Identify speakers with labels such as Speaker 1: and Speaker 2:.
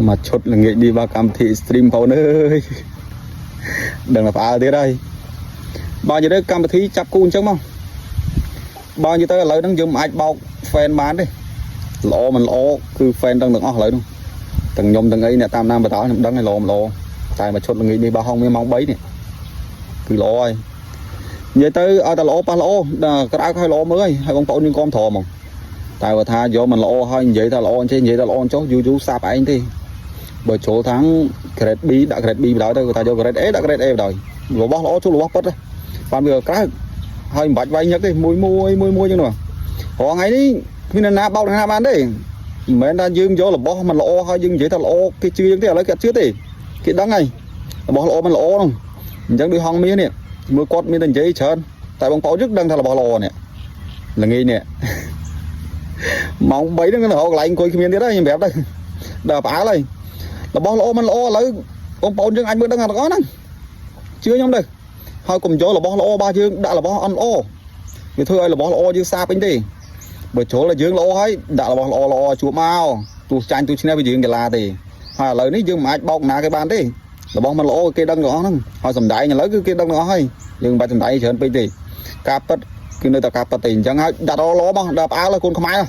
Speaker 1: មួយឈុតល្ងាចនេះបាទកម្មវិធី stream បងប្អូនអើយដឹងតែផ្អើលទៀតហើយបើនិយាយទៅកម្មវិធីចាប់គូអញ្ចឹងមកបើនិយាយទៅឥឡូវហ្នឹងយើងមិនអាចបោក fan បានទេល្អមិនល្អគឺ fan ដឹងទាំងអស់ឥឡូវហ្នឹងទាំងខ្ញុំទាំងអីអ្នកតាមដានបន្តខ្ញុំដឹងហើយល្អមិនល្អតែមួយឈុតល្ងាចនេះបើហងមានម៉ោង3នេះគឺល្អហើយនិយាយទៅឲ្យតែល្អប៉ះល្អដល់ក្រៅឲ្យល្អមើលហើយហើយបងប្អូនយើងគាំទ្រហ្មងតែបើថាយកមិនល្អហើយនិយាយថាល្អអញ្ចេះនិយាយថាល្អអញ្ចោះយូរយូរសាបឯងទេបើចូលខាង grade B ដាក់ grade B បណ្ដោយទៅគាត់ថាយក grade A ដាក់ grade A បណ្ដោយរបស់ល្អជួលរបស់ពិតបានវាក្រៅហើយមិនបាច់វាយញឹកទេមួយមួយមួយមួយចឹងនោះរាល់ថ្ងៃនេះគ្មាននរណាបោកនរណាបានទេមិនមែនថាយើងយករបស់មិនល្អហើយយើងនិយាយថាល្អគេជឿយើងទេឥឡូវគេអត់ជឿទេគេដឹងហើយរបស់ល្អមិនល្អនោះអញ្ចឹងដូចហងមាសនេះមើលគាត់មានតែនិយាយច្រើនតែបងប្អូនយើងដឹងថារបស់ល្អនេះល្ងាចនេះម៉ោង3ហ្នឹងរកកន្លែងអង្គុយគ្មានទៀតហើយខ្ញុំប្រាប់ទៅដល់ផ្អើលហើយរបស់ល្អមិនល្អឥឡូវបងប្អូនយើងអាចមើលដឹងទាំងអស់ហ្នឹងជឿខ្ញុំទៅហើយកុំយករបស់ល្អរបស់យើងដាក់របស់អន់ល្អវាធ្វើឲ្យរបស់ល្អយើងសាបវិញទេបើជ្រុលតែយើងល្អហើយដាក់របស់ល្អល្អជួបមកទោះចាញ់ទោះឈ្នះវាយើងកីឡាទេហើយឥឡូវនេះយើងមិនអាចបោកណាគេបានទេរបស់មិនល្អគេដឹងទាំងអស់ហ្នឹងហើយសំដែងឥឡូវគឺគេដឹងទាំងអស់ហើយយើងមិនបាច់សំដែងច្រើនពេកទេការពិតគឺនៅតែការពិតទេអញ្ចឹងហើយដាក់ល្អមកដល់ផ្អើលហើយកូនខ្មែរ